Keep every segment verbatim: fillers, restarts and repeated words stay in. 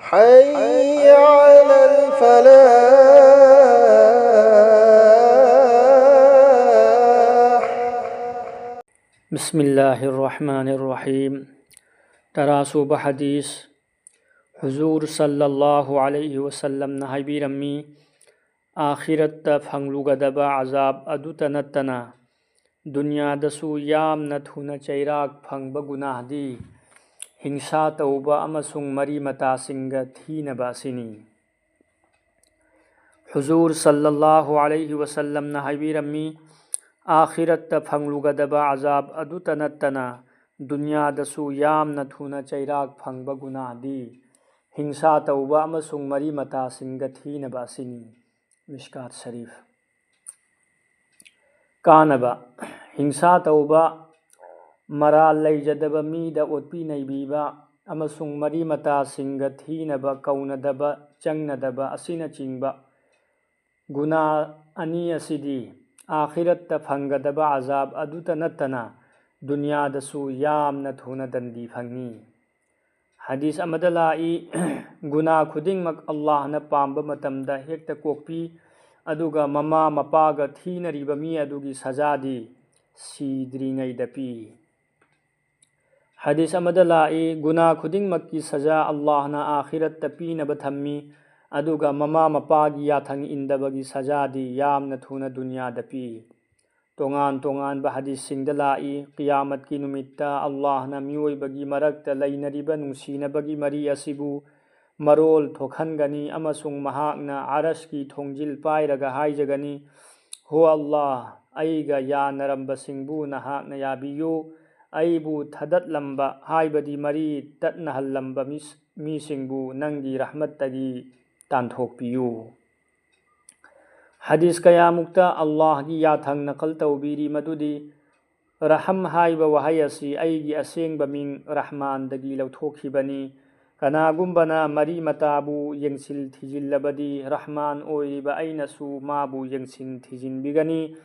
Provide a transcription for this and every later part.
حي على الفلاح. بسم الله الرحمن الرحيم. ꯇꯔꯥꯁꯨꯕ ꯍꯗꯤꯁ. ꯍꯨꯖꯨꯔ ꯁꯜꯂꯜꯂꯥꯍꯨ ꯑꯂꯩꯍꯤ ꯋꯁꯜꯂꯝꯅ ꯍꯥꯏꯕꯤꯔꯝꯃꯤ, "ꯑꯥꯈꯤꯔꯠꯇ ꯐꯪꯂꯨꯒꯗꯕ ꯑꯖꯥꯕ ꯑꯗꯨꯇ ꯅꯠꯇꯅ, ꯗꯨꯅꯤꯌꯥꯗꯁꯨ ꯌꯥꯝꯅ ꯊꯨꯅ ꯆꯩꯔꯥꯛ ꯐꯪꯕ ꯒꯨꯅꯥꯍꯗꯤ ꯍꯤꯡꯁꯥ ꯇꯧꯕ ꯑꯃꯁꯨꯡ ꯃꯔꯤ ꯃꯇꯥꯁꯤꯡꯒ ꯊꯤꯅꯕ ꯑꯁꯤꯅꯤ"꯫ ꯍꯨꯖꯨꯔ ꯁꯜꯂꯜꯂꯥꯍꯨ ꯑꯂꯩꯍꯤ ꯋꯁꯜꯂꯝꯅ ꯍꯥꯏꯕꯤꯔꯝꯃꯤ, "ꯑꯥꯈꯤꯔꯠꯇ ꯐꯪꯂꯨꯒꯗꯕ ꯑꯖꯥꯕ ꯑꯗꯨꯇ ꯅꯠꯇꯅ, ꯗꯨꯅꯤꯌꯥꯗꯁꯨ ꯌꯥꯝꯅ ꯊꯨꯅ ꯆꯩꯔꯥꯛ ꯐꯪꯕ ꯒꯨꯅꯥꯍꯗꯤ ꯍꯤꯡꯁꯥ ꯇꯧꯕ ꯑꯃꯁꯨꯡ ꯃꯔꯤ ꯃꯇꯥꯁꯤꯡꯒ ꯊꯤꯅꯕ ꯑꯁꯤꯅꯤ"꯫ ꯃꯤꯁꯀꯥꯠ ꯁꯔꯤꯐ꯫ ꯀꯥꯟꯅꯕ: ꯍꯤꯡꯁꯥ ꯇꯧꯕ, ꯃꯔꯥꯜ ꯂꯩꯖꯗꯕ ꯃꯤꯗ ꯑꯣꯠꯄꯤ ꯅꯩꯕꯤꯕ ꯑꯃꯁꯨꯡ ꯃꯔꯤ ꯃꯇꯥꯁꯤꯡꯒ ꯊꯤꯅꯕ, ꯀꯧꯅꯗꯕ, ꯆꯪꯅꯗꯕ ꯑꯁꯤꯅꯆꯤꯡꯕ ꯒꯨꯅꯥ ꯑꯅꯤ ꯑꯁꯤꯗꯤ ꯑꯥꯈꯤꯔꯠꯇ ꯐꯪꯒꯗꯕ ꯑꯖꯥꯕ ꯑꯗꯨꯇ ꯅꯠꯇꯅ, ꯗꯨꯅꯤꯌꯥꯗꯁꯨ ꯌꯥꯝꯅ ꯊꯨꯅ ꯗꯟꯗꯤ ꯐꯪꯏ꯫ ꯍꯗꯤꯁ ꯑꯃꯗ ꯂꯥꯛꯏ, "ꯒꯨꯅꯥ ꯈꯨꯗꯤꯡꯃꯛ ꯑꯜꯂꯥꯍꯅ ꯄꯥꯝꯕ ꯃꯇꯝꯗ ꯍꯦꯛꯇ ꯀꯣꯛꯄꯤ, ꯑꯗꯨꯒ ꯃꯃꯥ ꯃꯄꯥꯒ ꯊꯤꯅꯔꯤꯕ ꯃꯤ ꯑꯗꯨꯒꯤ ꯁꯖꯥꯗꯤ ꯁꯤꯗ꯭ꯔꯤꯉꯩꯗ ꯄꯤ"꯫ ꯍꯗꯤꯁ ꯑꯃꯗ ꯂꯥꯛꯏ, "ꯒꯨꯅꯥ ꯈꯨꯗꯤꯡꯃꯛꯀꯤ ꯁꯖꯥ ꯑꯜꯂꯥꯍꯅ ꯑꯥꯈꯤꯔꯠꯇ ꯄꯤꯅꯕ ꯊꯝꯃꯤ, ꯑꯗꯨꯒ ꯃꯃꯥ ꯃꯄꯥꯒꯤ ꯌꯥꯊꯪ ꯏꯟꯗꯕꯒꯤ ꯁꯖꯥꯗꯤ ꯌꯥꯝꯅ ꯊꯨꯅ ꯗꯨꯅꯤꯌꯥꯗ ꯄꯤ"꯫ ꯇꯣꯉꯥꯟ ꯇꯣꯉꯥꯟꯕ ꯍꯗꯤꯁꯁꯤꯡꯗ ꯂꯥꯛꯏ, "ꯀꯤꯌꯥꯃꯠꯀꯤ ꯅꯨꯃꯤꯠꯇ ꯑꯜꯂꯥꯍꯅ ꯃꯤꯑꯣꯏꯕꯒꯤ ꯃꯔꯛꯇ ꯂꯩꯅꯔꯤꯕ ꯅꯨꯡꯁꯤꯅꯕꯒꯤ ꯃꯔꯤ ꯑꯁꯤꯕꯨ ꯃꯔꯣꯜ ꯊꯣꯛꯍꯟꯒꯅꯤ ꯑꯃꯁꯨꯡ ꯃꯍꯥꯛꯅ ꯑꯔꯁꯀꯤ ꯊꯣꯡꯖꯤꯜ ꯄꯥꯏꯔꯒ ꯍꯥꯏꯖꯒꯅꯤ, 'ꯍꯣ ꯑꯜꯂꯥꯍ, ꯑꯩꯒ ꯌꯥꯅꯔꯝꯕꯁꯤꯡꯕꯨ ꯅꯍꯥꯛꯅ ꯌꯥꯕꯤꯌꯨ, ꯑꯩꯕꯨ ꯊꯗꯠꯂꯝꯕ, ꯍꯥꯏꯕꯗꯤ ꯃꯔꯤ ꯇꯠꯅꯍꯜꯂꯝꯕ ꯃꯤꯁ-, ꯃꯤꯁꯤꯡꯕꯨ ꯅꯪꯒꯤ ꯔꯍꯃꯠꯇꯒꯤ ꯇꯥꯟꯊꯣꯛꯄꯤꯌꯨ"꯫ ꯍꯗꯤꯁ ꯀꯌꯥꯃꯨꯛꯇ ꯑꯜꯂꯥꯍꯒꯤ ꯌꯥꯊꯪ ꯅꯀꯜ ꯇꯧꯕꯤꯔꯤ, ꯃꯗꯨꯗꯤ ꯔꯍꯝ ꯍꯥꯏꯕ ꯋꯥꯍꯩ ꯑꯁꯤ ꯑꯩꯒꯤ ꯑꯁꯦꯡꯕ ꯃꯤꯡ ꯔꯍꯃꯥꯟꯗꯒꯤ ꯂꯧꯊꯣꯛꯈꯤꯕꯅꯤ꯫ ꯀꯅꯥꯒꯨꯝꯕꯅ ꯃꯔꯤ ꯃꯇꯥꯕꯨ ꯌꯦꯡꯁꯤꯟ ꯊꯤꯖꯤꯜꯂꯕꯗꯤ, ꯔꯍꯃꯥꯟ ꯑꯣꯏꯔꯤꯕ ꯑꯩꯅꯁꯨ ꯃꯥꯕꯨ ꯌꯦꯡꯁꯤꯟ ꯊꯤꯖꯤꯟꯕꯤꯒꯅꯤ,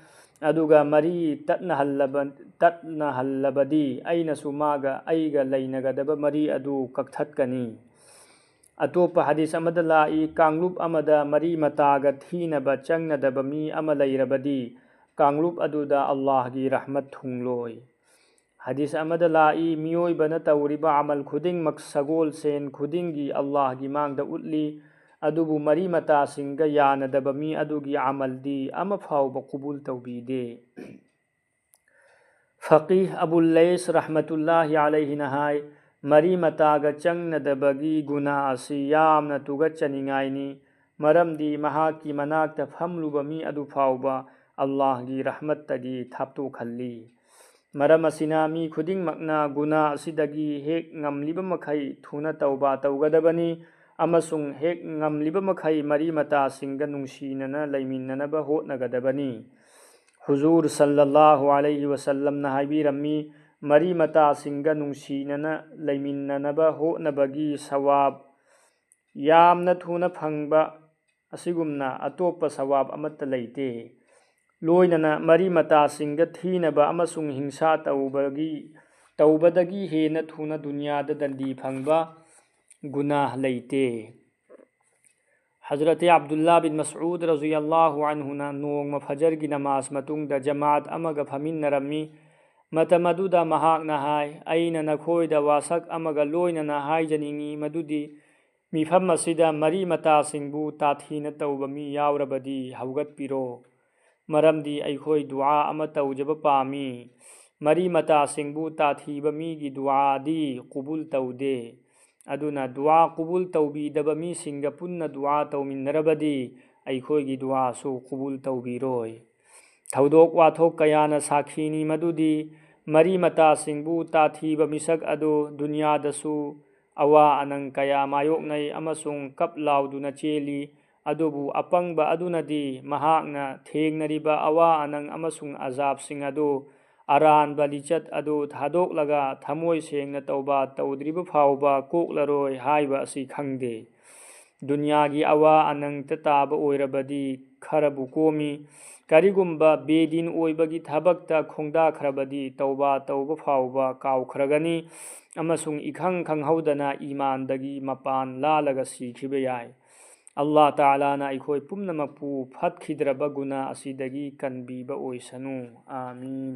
ꯑꯗꯨꯒ ꯃꯔꯤ ꯇꯠꯅꯍꯜꯂꯕ-, ꯇꯠꯅꯍꯜꯂꯕꯗꯤ, ꯑꯩꯅꯁꯨ ꯃꯥꯒ, ꯑꯩꯒ ꯂꯩꯅꯒꯗꯕ ꯃꯔꯤ ꯑꯗꯨ ꯀꯛꯊꯠꯀꯅꯤ꯫ ꯑꯇꯣꯞꯄ ꯍꯗꯤꯁ ꯑꯃꯗ ꯂꯥꯛꯏ, ꯀꯥꯡꯂꯨꯞ ꯑꯃꯗ ꯃꯔꯤ ꯃꯇꯥꯒ ꯊꯤꯅꯕ ꯆꯪꯅꯗꯕ ꯃꯤ ꯑꯃ ꯂꯩꯔꯕꯗꯤ, ꯀꯥꯡꯂꯨꯞ ꯑꯗꯨꯗ ꯑꯜꯂꯥꯍꯒꯤ ꯔꯍꯃꯠ ꯊꯨꯡꯂꯣꯏ꯫ ꯍꯗꯤꯁ ꯑꯃꯗ ꯂꯥꯛꯏ, ꯃꯤꯑꯣꯏꯕꯅ ꯇꯧꯔꯤꯕ ꯑꯃꯜ ꯈꯨꯗꯤꯡꯃꯛ ꯁꯒꯣꯜ ꯁꯦꯟ ꯈꯨꯗꯤꯡꯒꯤ ꯑꯜꯂꯥꯍꯒꯤ ꯃꯥꯡꯗ ꯎꯠꯂꯤ, ꯑꯗꯨꯕꯨ ꯃꯔꯤ ꯃꯇꯥꯁꯤꯡꯒ ꯌꯥꯅꯗꯕ ꯃꯤ ꯑꯗꯨꯒꯤ ꯑꯃꯜꯗꯤ ꯑꯃꯐꯥꯎꯕ ꯀꯨꯕꯨꯜ ꯇꯧꯕꯤꯗꯦ꯫ ꯐꯀꯤꯍ ꯑꯕꯨꯜ ꯂꯩꯁ ꯔꯍꯃꯇꯨꯜꯂꯥꯍꯤ ꯑꯂꯩꯍꯤꯅ ꯍꯥꯏ, ꯃꯔꯤ ꯃꯇꯥꯒ ꯆꯪꯅꯗꯕꯒꯤ ꯒꯨꯅꯥ ꯑꯁꯤ ꯌꯥꯝꯅ ꯇꯨꯒꯠꯆꯅꯤꯡꯉꯥꯏꯅꯤ, ꯃꯔꯝꯗꯤ ꯃꯍꯥꯛꯀꯤ ꯃꯅꯥꯛꯇ ꯐꯝꯂꯨꯕ ꯃꯤ ꯑꯗꯨ ꯐꯥꯎꯕ ꯑꯜꯂꯥꯍꯒꯤ ꯔꯍꯃꯠꯇꯒꯤ ꯊꯥꯞꯇꯣꯛꯍꯜꯂꯤ꯫ ꯃꯔꯝ ꯑꯁꯤꯅ ꯃꯤ ꯈꯨꯗꯤꯡꯃꯛꯅ ꯒꯨꯅꯥ ꯑꯁꯤꯗꯒꯤ ꯍꯦꯛ ꯉꯝꯂꯤꯕ ꯃꯈꯩ ꯊꯨꯅ ꯇꯧꯕ ꯇꯧꯒꯗꯕꯅꯤ, ꯑꯃꯁꯨꯡ ꯍꯦꯛ ꯉꯝꯂꯤꯕ ꯃꯈꯩ ꯃꯔꯤ ꯃꯇꯥꯁꯤꯡꯒ ꯅꯨꯡꯁꯤꯅꯅ ꯂꯩꯃꯤꯟꯅꯅꯕ ꯍꯣꯠꯅꯒꯗꯕꯅꯤ꯫ ꯍꯨꯖꯨꯔ ꯁꯜꯂꯜꯂꯥꯍꯨ ꯑꯂꯩꯍꯤ ꯋꯁꯜꯂꯝꯅ ꯍꯥꯏꯕꯤꯔꯝꯃꯤ, ꯃꯔꯤ ꯃꯇꯥꯁꯤꯡꯒ ꯅꯨꯡꯁꯤꯅꯅ ꯂꯩꯃꯤꯟꯅꯅꯕ ꯍꯣꯠꯅꯕꯒꯤ ꯁꯋꯥꯕ ꯌꯥꯝꯅ ꯊꯨꯅ ꯐꯪꯕ ꯑꯁꯤꯒꯨꯝꯅ ꯑꯇꯣꯞꯄ ꯁꯋꯥꯕ ꯑꯃꯠꯇ ꯂꯩꯇꯦ꯫ ꯂꯣꯏꯅꯅ ꯃꯔꯤ ꯃꯇꯥꯁꯤꯡꯒ ꯊꯤꯅꯕ ꯑꯃꯁꯨꯡ ꯍꯤꯡꯁꯥ ꯇꯧꯕꯒꯤ, ꯇꯧꯕꯗꯒꯤ ꯍꯦꯟꯅ ꯊꯨꯅ ꯗꯨꯅꯤꯌꯥꯗ ꯗꯟꯗꯤ ꯐꯪꯕ ꯒꯨꯅꯥꯍ ꯂꯩꯇꯦ꯫ ꯍꯖꯔꯠ ꯑꯕꯗꯨꯜꯂꯥ ꯕꯤꯟ ꯃꯁꯎꯗ ꯔꯖꯤꯌꯜꯂꯥꯍꯨ ꯑꯟꯍꯨꯅ ꯅꯣꯡꯃ ꯐꯖꯔꯒꯤ ꯅꯃꯥꯖ ꯃꯇꯨꯡꯗ ꯖꯃꯥꯠ ꯑꯃꯒ ꯐꯝꯃꯤꯟꯅꯔꯝꯃꯤ꯫ ꯃꯇꯝ ꯑꯗꯨꯗ ꯃꯍꯥꯛꯅ ꯍꯥꯏ, "ꯑꯩꯅ ꯅꯈꯣꯏꯗ ꯋꯥꯁꯛ ꯑꯃꯒ ꯂꯣꯏꯅꯅ ꯍꯥꯏꯖꯅꯤꯡꯏ, ꯃꯗꯨꯗꯤ ꯃꯤꯐꯝ ꯑꯁꯤꯗ ꯃꯔꯤ ꯃꯇꯥꯁꯤꯡꯕꯨ ꯇꯥꯊꯤꯅ ꯇꯧꯕ ꯃꯤ ꯌꯥꯎꯔꯕꯗꯤ ꯍꯧꯒꯠꯄꯤꯔꯣ, ꯃꯔꯝꯗꯤ ꯑꯩꯈꯣꯏ ꯗꯨꯑꯥ ꯑꯃ ꯇꯧꯖꯕ ꯄꯥꯝꯃꯤ꯫ ꯃꯔꯤ ꯃꯇꯥꯁꯤꯡꯕꯨ ꯇꯥꯊꯤꯕ ꯃꯤꯒꯤ ꯗꯨꯑꯥꯗꯤ ꯀꯨꯕꯨꯜ ꯇꯧꯗꯦ꯫ ꯑꯗꯨꯅ ꯗꯨꯑꯥ ꯀꯨꯕꯨꯜ ꯇꯧꯕꯤꯗꯕ ꯃꯤꯁꯤꯡꯒ ꯄꯨꯟꯅ ꯗꯨꯑꯥ ꯇꯧꯃꯤꯟꯅꯔꯕꯗꯤ ꯑꯩꯈꯣꯏꯒꯤ ꯗꯨꯑꯥꯁꯨ ꯀꯨꯕꯨꯜ ꯇꯧꯕꯤꯔꯣꯏ꯫" ꯊꯧꯗꯣꯛ ꯋꯥꯊꯣꯛ ꯀꯌꯥꯅ ꯁꯥꯈꯤꯅꯤ ꯃꯗꯨꯗꯤ ꯃꯔꯤ ꯃꯇꯥꯁꯤꯡꯕꯨ ꯇꯥꯊꯤꯕ ꯃꯤꯁꯛ ꯑꯗꯨ ꯗꯨꯅꯤꯌꯥꯗꯁꯨ ꯑꯋꯥ ꯑꯅꯪ ꯀꯌꯥ ꯃꯥꯌꯣꯛꯅꯩ ꯑꯃꯁꯨꯡ ꯀꯞ ꯂꯥꯎꯗꯨꯅ ꯆꯦꯜꯂꯤ꯫ ꯑꯗꯨꯕꯨ ꯑꯄꯪꯕ ꯑꯗꯨꯅꯗꯤ ꯃꯍꯥꯛꯅ ꯊꯦꯡꯅꯔꯤꯕ ꯑꯋꯥ ꯑꯅꯪ ꯑꯃꯁꯨꯡ ꯑꯖꯥꯕꯁꯤꯡ ꯑꯗꯨ, ꯑꯔꯥꯟꯕ ꯂꯤꯆꯠ ꯑꯗꯨ ꯊꯥꯗꯣꯛꯂꯒ ꯊꯃꯣꯏ ꯁꯦꯡꯅ ꯇꯧꯕ ꯇꯧꯗ꯭ꯔꯤꯕ ꯐꯥꯎꯕ ꯀꯣꯛꯂꯔꯣꯏ ꯍꯥꯏꯕ ꯑꯁꯤ ꯈꯪꯗꯦ꯫ ꯗꯨꯅꯤꯌꯥꯒꯤ ꯑꯋꯥ ꯑꯅꯪꯇ ꯇꯥꯕ ꯑꯣꯏꯔꯕꯗꯤ ꯈꯔꯕꯨ ꯀꯣꯝꯃꯤ꯫ ꯀꯔꯤꯒꯨꯝꯕ ꯕꯦꯗꯤꯟ ꯑꯣꯏꯕꯒꯤ ꯊꯕꯛꯇ ꯈꯣꯡꯗꯥꯈ꯭ꯔꯕꯗꯤ ꯇꯧꯕꯥ ꯇꯧꯕ ꯐꯥꯎꯕ ꯀꯥꯎꯈ꯭ꯔꯒꯅꯤ ꯑꯃꯁꯨꯡ ꯏꯈꯪ ꯈꯪꯍꯧꯗꯅ ꯏꯃꯥꯟꯗꯒꯤ ꯃꯄꯥꯟ ꯂꯥꯜꯂꯒ ꯁꯤꯈꯤꯕ ꯌꯥꯏ꯫ ꯑꯜꯂꯥꯍ ꯇꯥꯂꯥꯅ ꯑꯩꯈꯣꯏ ꯄꯨꯝꯅꯃꯛꯄꯨ ꯐꯠꯈꯤꯗ꯭ꯔꯕ ꯒꯨꯅꯥ ꯑꯁꯤꯗꯒꯤ ꯀꯟꯕꯤꯕ ꯑꯣꯏꯁꯅꯨ꯫ ꯑꯥꯃꯤꯟ꯫